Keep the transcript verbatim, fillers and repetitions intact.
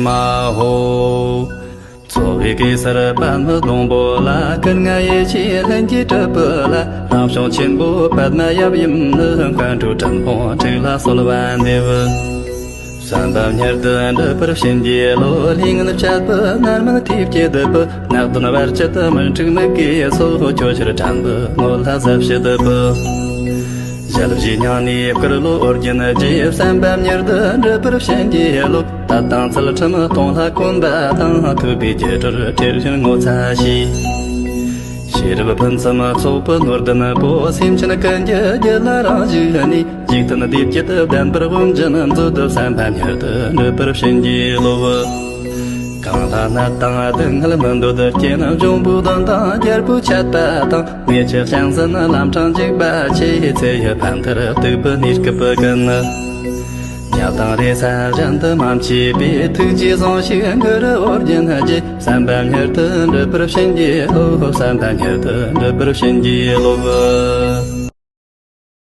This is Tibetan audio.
མ་ཧོ། ཚོགས་པའི་གེ་སར་པདྨ་སྡོང་པོ་ལ། སྐུ་ལྔ་ཡེ་ཤེས་ལྷུན་གྱིས་གྲུབ་པ་ལ། རང་བྱུང་ཆེན་པོ་པདྨ་ཡབ་ཡུམ་ནི། མཁའ་འགྲོ་དྲིན་ཕུང་དྲུག་ལ་གསོལ་བ་འདེབས། བསམ་པ་མྱུར་དུ་འགྲུབ་པར་བྱིན་གྱིས་རློབས། ལས་ངན་བྱ་བ་མནར་མེད་ཐེབས་ཀྱིས་བཏུལ། ནད་གདོན་བར་ཆད་མི་འཁྲུགས་མི་དགེ་སོགས། ཁྱོད་ཕྱིར་དྲན་པའི་དངོས་ལ་གཟབ་བྱེད་པ། ཞལ་བཞེས་སྙིང་ནས་བསྐུལ་ལོ་ཨོ་རྒྱན་རྗེ། བསམ་པ་མྱུར་དུ་འགྲུབ་པར་བྱིན་གྱིས་རློབས། དད་དང་ཚུལ་ཁྲིམས་སྟོང་ལ་གོམས་པ་དང་། ཐུབ་པའི་རྒྱུ་འབྲས་སྤྲུལ་བཞིན་ངོ་ཚ་ཞེས། ཤེས་རབ་ཕུན་སུམ་ཚོགས་པའི་ནོར་ལྡན་པོ། སེམས་ཅན་ཀུན་གྱི་རྒྱུད་ལ་རང་བཞིན་གནས། འཇིག་རྟེན་སྡེ་བརྒྱད་བདེན་པར་ངོམས་ཤིང་མཛོད། བསམ་པ་མྱུར་དུ་འགྲུབ་པར་བྱིན་གྱིས་རློབས། གང་ལ་ནད་དང་སྡུག་བསྔལ་མི་འདོད་རྐྱེན། འབྱུང་པོའི་གདོན་དང་རྒྱལ་པོའི་ཆད་པ་དང་། མེ་ལྕེ་ལྕང་ཟན་ལམ་འཕྲང་འཇིག་པ་ཆེ། ཚེ་ཡི་ཕན་མཐར་གཏུགས་པའི་གནས་སྐབས་ཀུན། ཉ་དང་རེ་ས་གཞན་དུ་མ་མཆིས་པའི། ཐུགས་རྗེས་བཟུང་ཞིག་གུ་རུ་ཨོ་རྒྱན་རྗེ། བསམ་པ་མྱུར་དུ་འགྲུབ་པར་བྱིན་གྱིས་རློབས། བསམ་པ་མྱུར་དུ་འགྲུབ་པར་བྱིན་གྱིས་རློབས།